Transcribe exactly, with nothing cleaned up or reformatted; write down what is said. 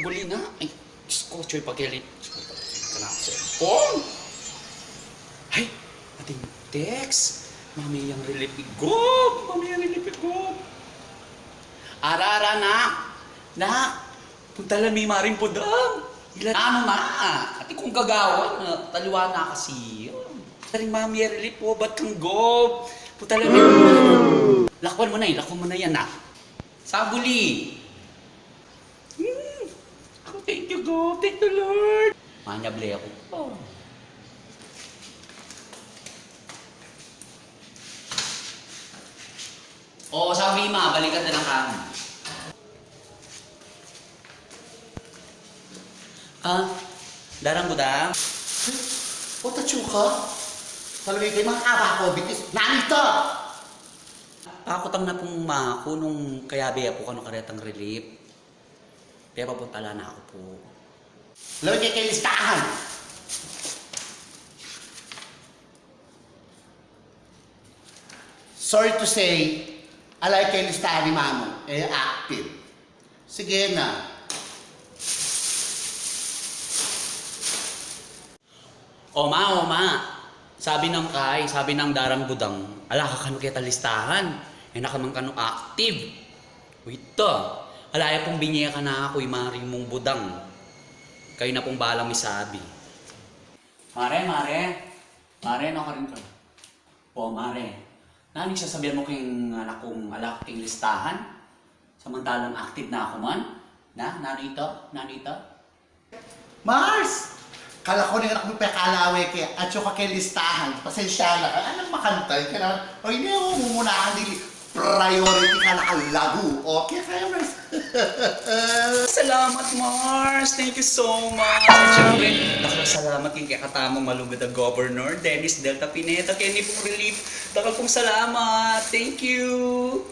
Buli na. Ay, Diyos ko, Choy, pagkeli. Diyos ko, pagkeli ka na sa cellphone. Ay, ating text. Mami yang relief ni Gob. Mami yang relief ni Gob. Arara, nak. Nak, punta la mi Maring Budang. Ila, ano na? Ati kung gagawa na, taliwa na kasi. Taring Mami yang relief po, bat kang Gob. Punta la mi. Lakwan mu na eh, lakwan mu na yan, nak. Sabuli. Hmm. Oh, thank you, God. Thank the Lord. Manyable aku. Oh. O, sabi ma, balikan na lang kami. Ah, darang Budang. O, tatsu ka? Talaga kayu, mga aba ko, bitis. Nanita! Pakutang na pung maku nung kayabe ya pu kanu karetang relief. Pepapunta la na ku pu. Lagay ke keng listahan. Sorry to say, ala ke keng listahan ni Mamu, e active. Sige na. O ma, o ma, sabi nang kai, sabi nang darang Budang, ala ka kanu keta listahan, e na ka man kanu active. Wait ta, ala ya pung binye kanaku i Maring mung Budang. Kayu na pung balang misabi. Mare, mare, mare, no karin ka. O mare, nanu ing sasabian mu keng anak kung ala ka keng listahan? Samantalang active na ku man. Na, nanu ita? Nanu ita? Mars! Kala ku ning anak mu pekalawe ke, atsu ka keng listahan. Pasensya na ka. Anang makanta? Ika na, o ini, o, mumuna ka dili. Priority ka na kalagu. Okay kayu, Mars? Salamat, Mars. Thank you so much. At syempre, dakal a salamat king kekatamung malugud a Governor Dennis Delta Pineda, keni pung relief. Dakal pung salamat. Thank you.